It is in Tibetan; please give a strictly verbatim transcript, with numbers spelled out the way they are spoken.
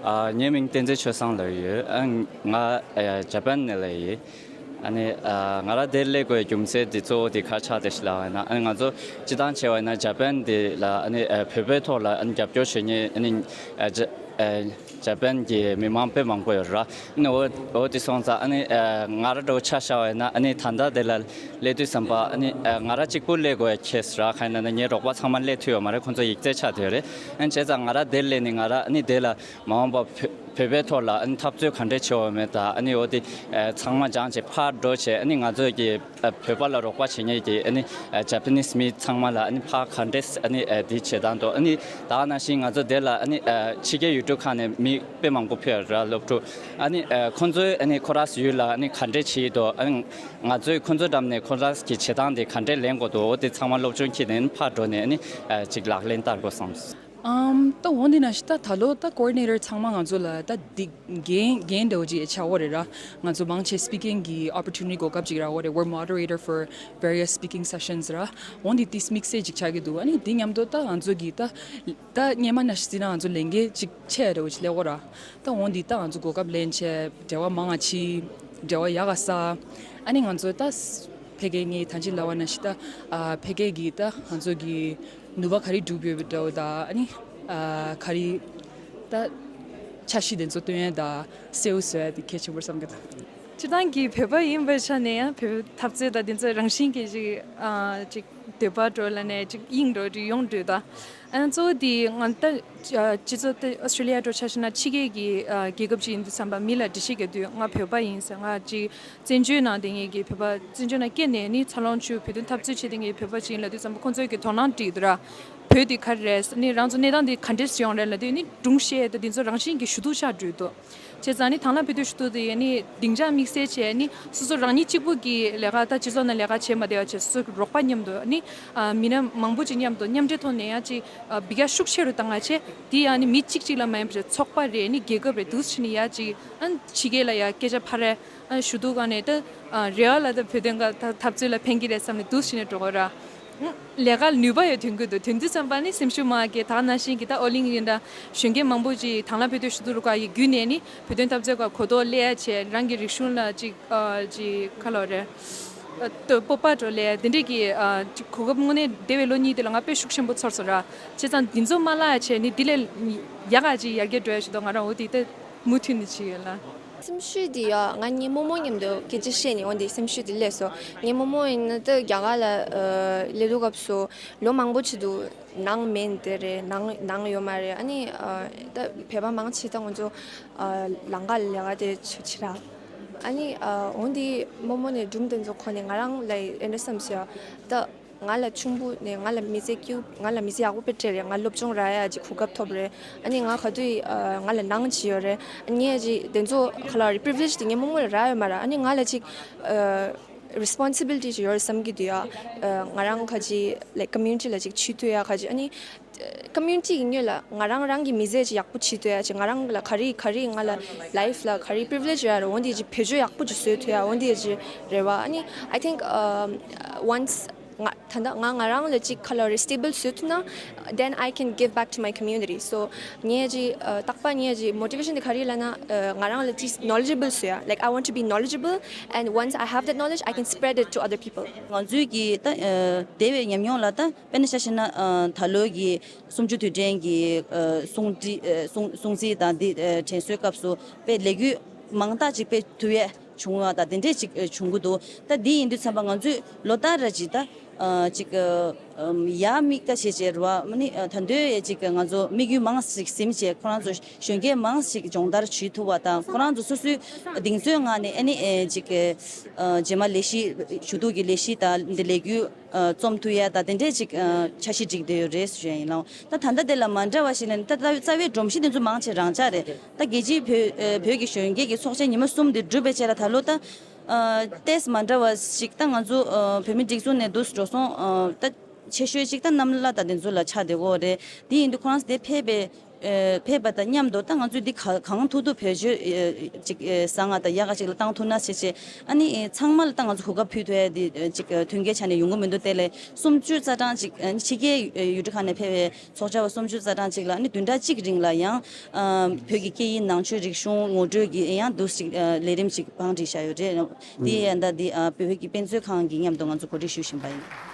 ཨ། ངའི་མིང་བསྟན་འཛིན་ཆོས་བཟང་ལབ་ཡོད། ཨ། ང་ཨ་ཇ་པན་ནས་ལབ་ཡིན། ཨ་ནི་ཨ་ང་རང་འདིར་སླེབས་དགོས་རྒྱུ་མཚན་དེ་གཙོ་བོ་དེ་ག་རེ་ཆགས་བསྡད་ཤག་ལབ་ན། ཨ་ནི་ང་ཚོ་སྤྱིར་བཏང་བྱས་པ་ཡིན་ན་ཇ་པན་འདི་ལ་ཨ་ནི་ཨ་བོད་པའི་ཐོག་ལ་ཨ་ནི་རྒྱབ་སྐྱོར་བྱེད་མཁན་ཨ་ནི་ཨ་ཇ་ཨ་ཇ་པན་གྱི་མི་མང་དཔེ་མང་པོ་ཡོད་རེད། ཨ་ནི་འོ་འོ་དེ་སོང་ཙང་ཨ་ནི་ཨ་ང་རང་འདྲ་བོ་ཆ་བཞག་པ་ཡིན་ན། ཨ་ནི་ད་ལྟ་འདི་ལ་སླེབས་དུས་ཙམ་པ་ཨ་ནི་ཨ་ང་རང་གཅིག་པུ་སླེབས་དགོས་ཡ་ཁེལ་སོང་ར། གང་ཡིན་ན་ངའི་རོགས་པ་ཚང་མ་སླེབས་ཐུབ་ཡོད་མ་རེད། ཁོང་ཚོ་ཡིག་ཚད་ཆགས་བསྡད་ཡོད་རེད། ཨ་ནི་བྱས་ཙང་ང་རང་འདིར་སླེབས་ནས་ང་རང་ཨ་ནི་འདི་ལ་མ་འོངས་པ་བོད་བོད་པའི་ཐོག་ལ་ཨ་ནི་འཐབ་རྩོད་ག་འདྲས་བྱེད་འོས་མེད་དང་། ཨ་ནི་འོ་དེ་ཨ་ཚང་མ་སྦྱངས་བྱས་ཕར་འགྲོ་བྱས། ཨ་ནི་ང་ཚོ་གི་ཨ་བོད་པ་ལ་རོགས་པ་བྱེད་མཁན་གྱི་ཨ་ནི་ཨ་ཇ་པ་ནིས་མི་ཚང་མ་ལ་ཨ་ནི་ཕར་ག་འདྲས་ཨ་ནི་ཨ་དེ་བྱེད་སྟངས་དང་། ཨ་ནི་ད་ག་ནང་བཞིན་ང་ཚོ་དེ་ལ་ཨ་ནི་ཨ་ཕྱི་རྒྱལ་ཡུལ་གྲུ་ཁག་ནས་མི་དཔེ་མང་པོ་ཕེབས་ར། སློབ་ཕྲུག་ཨ་ནི་ཨ་ཁོང་ཚོས་ཨ་ནི་ཁོ་རང་ཚོའི་ཡུལ་ལ་ཨ་ནི་ག་འདྲས་བྱེད་འདུག་ཨ་ནི་ང་ཚོས་ཁོང་ཚོའི་འགྲམ་ནས་ཁོ་རང་གི་བྱེད་སྟངས་དེ་ག་འདྲས་ལེན་དགོས་འདུག་འོ་དེ་ཚང་མ་སློབ་སྦྱོང་འཁྱེར་ནས་ཨ་ནི་ཕར་འགྲོ་ནས་ཨ་ནི་ཨ་ཅིག་ལག་ལེན་བསྟར་དགོས་བསམ། ཨམ། ད་འོ་འདི་ན་ཤི་ད་ད་ལོ་ད་ཀོ་ཨོ་ཌི་ནེ་ཊར་ཚང་མ་ང་ཚོ་ལ་ད་འདི་འགན་འགན་འདྲ་བོ་ཅིག་ཆགས་ཡོད་རེད་ར། ང་ཚོ་མང་ཆེ་སི་པི་ཀིང་གི་ཨོ་པོར་ཊུ་ནི་ཊི་གོ་སྐབས་ཅིག་རག་ཡོད་རེད། We're moderator for various speaking sessions ར། འོ་འདི་ཏིས་དམིགས་བསལ་ཅིག་ཆགས་ཀྱི་འདུག་ཨ་ནི་འདི་མཉམ་དུ་ད་ང་ཚོ་གི་ད་ད་སྔོན་མ་ནང་བཞིན་ན་ང་ཚོ་ལས་འགན་ཅིག་ཆེ་འདྲ་བོ་ཅིག་སླེབས་ཡོད་ར། ད་འོ་འདི་ད་ང་ཚོ་གོ་སྐབས་ལེན་བྱས་འབྲེལ་བ་མང་ང་ཕྱིན། འབྲེལ་བ་ཡག་ག་བསགས། ཨ་ནི་ང་ཚོ་ད་ཕ་གིར་ངས་ད་ཅི་ལབ་པ་ནང་བཞིན་ད་ཨ་ཕ་གིར་གི་ད་ང་ཚོ་གི་ནུས་པ་ག་རེ་སྒྲུབ་ཡོད་པ་འདྲ་བོ་དང་། ཨ་ནི་ཨ་ག་རེ་ད་འཆར་གཞི་དེ་ཚོ་སྟོན་ཡ་དང་གསལ་བོ་བཟོ་ཡ་དེ་གལ་ཆེན་པོ་རེད་བསམ་གི་འདུག་སྤྱིར་བཏང་གི་བོད་པ་ཡིན་པའི་ཆ་ནས་ཡང་བོད་པའི་འཐབ་རྩོད་དང་དེ་ཚོ་རང་བཞིན་གྱིས་ཅིག་ཨ་ཅིག་འདོད་པ་འདྲ་བོ་ལབ་ནས་ཅིག་དབྱིངས་འདྲ་བོ་ཅིག་ཡོང་འདོད་ད། ཨ་གཙོ་བོ་དེ་ང་ད་ཨ་སྤྱི་ཚོགས་དེ་ཨོ་སི་ཊྲེ་ལི་ཡ་འདྲ་བོ་ཆ་བཞག་ན་ཕྱི་རྒྱལ་གྱི་ཨ་རྒྱལ་ཁབ་ཅིག་ཡིན་དུས་ཙམ་པ་མི་ལ་འགྲེལ་བཤད་རྒྱག་དུས་ང་བོད་པ་ཡིན་ཟེར། ང་ཅིག་བཙན་བྱོལ་ནང་བསྡད་མཁན་གྱི་བོད་པ། བཙན་བྱོལ་ནང་སྐྱེས་ནས་ནི་འཚར་ལོངས་བྱུང་བོད་དོན་འཐབ་རྩོད་བྱེད་མཁན་གྱི་བོད་པ་ཅིག་ཡིན་ལབ་དུས་ཙམ་པ་ཁོང་ཚོའི་གི་དོ་སྣང་སྤྲད་ཀྱི་འདུག་ར། བོད་དེ་ག་རེ་རེད། ནི་རང་ཚོ་གནས་སྟངས་དེ་ག་འདྲས་སེ་ཡོང་རེད་ལབ་དུས་ནི་སྒྲུང་བཤད་དང་དེ་ཚོ་རང་བཞིན་གྱིས་ཞུ་གཏུག་ཆགས་འགྲོ་འདུག་བྱས་ཙང་ནི་དང་བླངས་དཔེ་སྟོན་ཞུ་གཏུག་དེ་ནི་སྡིངས་ཆ་དམིགས་བསལ་བྱས་ནི་སོ་སོ་རང་ཉིད་གཅིག་པུ་གི་ལས་ཀ་ད་སྤྱི་ཚོགས་ནང་ལས་ཀ་བྱེད་མ་བདེ་བ་བྱས། སོ་སོ་གི་རོགས་པ་མཉམ་དུ་ནི་ཨ་མི་སྣ་མང་པོ་ཅིག་མཉམ་དུ་མཉམ་འབྲེལ་ཐོག་ནས་ཡང་ཅིག་ཨ་འབི་ག་ཤུགས་ཆེ་རུ་བཏང་ང་བྱས། དེ་ཡང་ནི་མི་གཅིག་གཅིག་ལ་མ་ཡིན་པ་བྱས་ཚོགས་པ་རེད། ནི་རྒྱལ་ཁབ་རེད། འདུག་སེ་བྱས་ནི་ཡ་ཅིག་ཨ་ཕྱི་རྒྱལ་ལ་ཡ་སྐད་ཆ་ཕར་རེད། ཨ་ཞུ་གཏུག་སྒང་ནས་ད་ཨ་རེ་བ་ལ་ད་བོད་དོན་ག་ད་འཐབ་རྩོད་ལ་ཕན་གྱི་རེད་བསམ་ནས་འདུག་སེ་བྱས་ནས་འགྲོ་གི་ར། ཨ་ལས་ཀ་ལ་ནུས་པ་ཡོད་དོན་གྱི་འདུག་དོན་དུས་ཙམ་པ་ནི་སེམས་ཤུགས་མ་སྐྱེ། ད་ནང་བཞིན་གྱི་ད་ཨོ་གླིང་ཡིན་འདྲ་གཞོན་སྐྱེས་མང་པོ་ཅིག་དང་བླངས་དཔེ་སྟོན་ཞུ་གཏུག་རུ་ཁག་གི་བརྒྱུད་ནས་ནི་བོད་དོན་འཐབ་རྩོད་ཀ་གོ་རྟོགས་སླེབས་ཡ་བྱས། རང་གི་རིག་གཞུང་ལ་ཅིག་ཨ་ཅིག་ག་ལབ་རེད། ཨ་ད་སྤོབས་པ་འདྲ་བོ་སླེབས་ཡ་དེ་འདྲས་ཀྱི་ཨ་ཅིག་གོ་སྐབས་དངོས་གནས་འདས་པའི་ལོ་གཉིས་དེ་ལ་ང་དཔེ་ཤུགས་ཆེན་པོ་ཚོར་སོང་ར། བྱས་ཙང་འདི་ཚོ་མ་བརླག་ཡ་བྱས་ནི་འདི་ལས་ཡག་ག་ཅིག་ཡར་རྒྱས་འགྲོ་ཡ་ཞིག་འདུག་ང་རང་འོ་དེ་ད་མུ་མཐུད་ནས་བྱེད་ཡོད་ལ། སེམས་ཤུགས་དེ་ཡོད། ང་ངའི་རྨོ་མོ་མཉམ་དུ་སྐད་ཆ་བཤད་ནས་འོ་དེ་སེམས་ཤུགས་དེ་སླེབས་སོང་། ངའི་རྨོ་མོ་ཡིན་ན་ད་རྒྱ་གར་ལ་ཨ་སླེབས་དུས་སྐབས་སུ་ལོ་མང་པོ་བྱས་འདུག་ནང་མེད་དེ་རེད། ནང་ནང་ཡོད་མ་རེད། ཨ་ནི་ཨ་ད་བོད་པ་མང་ཆེ་ད་ང་ཚོ་ཨ་ལམ་ཁ་ལ་ལས་ཀ་དེ་བྱེད་བྱེད་ར། ཨ་ནི་ཨ་འོ་དེ་རྨོ་མོ་ནས་སྒྲུང་དེ་ཚོ་གོ་ནས་ང་རང་ལ་ཨེ་འདྲ་བསམ་སོང་ཡ། ད་ང་ལ་ཆུང་པོ་ནས་ང་ལ་མི་ཚེ་སྐྱིད། ང་ལ་མི་ཚེ་ཡག་པོ་དཔེ་སྤྲད་རེད། ང་སློབ་སྦྱོང་རག་ཡ་ཅིག་གོ་སྐབས་ཐོབ་རེད། ཨ་ནི་ང་ག་དུས་ཨ་ང་ལ་ནང་ཅིག་ཡོད་རེད། ཨ་ནི་ངས་ཅིག་དེ་ཚོ་ག་ལ་རེད། པི་རི་བི་ལེཇ་དེ་ངའི་རྨོ་མོ་ལ་རག་ཡོད་མ་རེད། ཨ་ནི་ང་ལ་ཅིག་ཨ་རི་སི་པོན་སི་བི་ལི་ཊི་ཅིག་ཡོད་རེད་བསམ་གྱི་འདུག་ཡ། ཨ་ང་རང་ག་ཅིག་ལའིཀ་ཀོ་མིའུ་ནི་ཊི་ལ་ཅིག་བྱེད་ཐུབ་ཡ། ག་ཅིག་ཨ་ནི་ཀོ་མིའུ་ནི་ཊི་གི་ངོས་ལ་ང་རང་རང་གི་མི་ཚེ་ཅིག་ཡག་པོ་བྱེད་ཐུབ་ཡ་ཅིག་ང་རང་ལ་ག་རེ་ག་རེ་ང་ལ་ལའིཕ་ལ་ག་རེ་པི་རི་བི་ལེཇ་ཡོད་རེད། འོ་དེ་ཅིག་བེད་སྤྱོད་ཡག་པོ་ཅིག་བཟོ་ཐུབ་ཡ། འོ་དེ་ཅིག་རེད་བ། ཨ་ནི་I think ཨ་once ང་ད་ལྟ་ང་ང་རང་ལ་ཅིག་ག་ལ་རེད། སི་ཊེ་བལ་བཟོ་ཐུབ་ན། Then I can give back to my community. So ངས་ཅིག་ཨ་རྟག་པར་ངས་ཅིག་མོ་ཊི་བེ་ཤན་དེ་ག་རེ་ལབ་ན། ཨ་ང་རང་ལ་ཅིག་ནོ་ལེ་ཇི་བལ་བཟོ་ཡ། Like, I want to be knowledgeable, and once I have that knowledge, I can spread it to other people. ང་ཚོའི་གི་ད་ཨ་འདས་པའི་ཉམས་མྱོང་ལ་ད་དཔེར་ན་ཆ་བཞག་ན་ཨ་ད་ལོའི་གི་གསུམ་བཅུ་དུས་དྲན་གྱི་ཨ་སྲུང་བརྩི་ཨ་སྲུང་སྲུང་བརྩི་དང་འདི་ཨ་དྲན་གསོའི་སྐབས་སུ་དཔེ་ལས་འགུལ་མང་དག་ཅིག་དཔེ་ཐུབ་ཡས་བྱུང་བ་དང་དེ་འདྲས་ཅིག་ཨ་བྱུང་གི་འདུག་ད་འདི་ཡིན་དུས་ཙམ་པ་ང་ཚོས་ལོ་ལྟར་ར་ཅིག་ད་ཨ་ཅིག་ཨ་ཨམ་ཡ་མིག་ལྟ་བྱེད་བྱེད་ར་བ་མ་ནི་ཨ་ད་འདོད་ཡས་ཅིག་ང་ཚོ་དམིགས་ཡུལ་མང་ཞིག་ཟིན་བྱས། ཁོ་རང་ཚོ་གཞོན་སྐྱེས་མང་ཞིག་སྦྱོང་བརྡར་བྱེད་ཐུབ་པ་དང་། ཁོ་རང་ཚོ་སོ་སོའི་གདེང་ཚོད་ངང་ནས་ཨ་ནི་ཨེ་ཅིག་ཨ་རྗེས་མ་ལས་གཞི་ཞུ་གཏུག་གི་ལས་གཞི་དང་འདི་ལས་འགུལ་ཨ་རྩོམ་ཐུབ་ཡ་དང་དེ་འདྲས་ཅིག་ཨ་འཆར་གཞི་སྒྲིག་བསྡད་ཡོད་རེད་ཞུ་ཡ་ཡིན་ལགས། ད་ད་ལྟ་དེ་ལ་མ་འདྲ་བ་ཞིག་ལ་ནི་ད་ད་རྩ་བའི་སྒྲོམ་གཞི་དེ་ཚོ་མང་ཆེ་རང་འཇགས་རེད། ད་རྒྱལ་སྤྱིའི་བོད་ཨ་བོད་ཀྱི་གཞོན་སྐྱེས་ཀྱི་ཚོགས་ཆེན་ཉི་མ་གསུམ་དེ་གྲུབ་པའི་རྗེས་ལ་ད་ལོ་ད་ཨ་ཏོག་ཙམ་མ་འདྲ་བ་ཞིག་ད་ང་ཚོ་ཨ་བོད་མི་སྒྲིག་འཛུགས་ནས་འདུག་སེ་འགྲོ་སོང་། ཨ་ད་ཆེ་ཤོས་ཅིག་ད་གནམ་ལ་ད་དེ་ཚོ་ལ་ཆགས་བསྡད་ཡོད་རེད། དེ་ཡིན་དུས་ཁོ་རང་ཚོ་དེ་ཕེབས་པའི་ ཕེབས་པ་དང་མཉམ་དུ་ད་ང་ཚོས་འདི་ག་གང་ཐུབ་ཐུབ་བེད་སྤྱོད་ཅིག་བཟང་ང་དང་ཡག་ག་ཅིག་ལ་བཏང་ཐུབ་ན་ཞེས་བྱས། ཨ་ནི་ཚང་མ་ལ་ད་ང་ཚོ་གོ་སྐབས་ཕུལ་ཐུབ་ཡ་འདི་ཅིག་མཐུན་རྐྱེན་ཆ་ནས་ཡོང་གི་མི་འདུག་དེ་ལས་སུམ་ཅུ་རྩ་གྲངས་ཅིག་ཕྱི་རྒྱལ་ཡུལ་གྲུ་ཁག་ནས་ཕེབས་པའི་ཚོགས་བཅར་བ་སུམ་ཅུ་རྩ་གྲངས་ཅིག་ལ་ཨ་ནི་བདུན་ཕྲག་གཅིག་རིང་ལ་ཡང་བོད་ཀྱི་སྐད་ཡིག་ནང་ཆོས་རིག་གཞུང་ངོ་སྤྲོད་ཀྱི་ཡང་འདུག་ཅིག་ལས་རིམ་ཅིག་བང་སྒྲིག་བྱ་ཡོད་རེད། འདི་ཡང་ད་འདི་བོད་ཀྱི་དཔེ་མཛོད་ཁང་གི་མཉམ་དུ་ང་ཚོ་གོ་སྒྲིག་ཞུ་བཞིན་པ་ཡིན།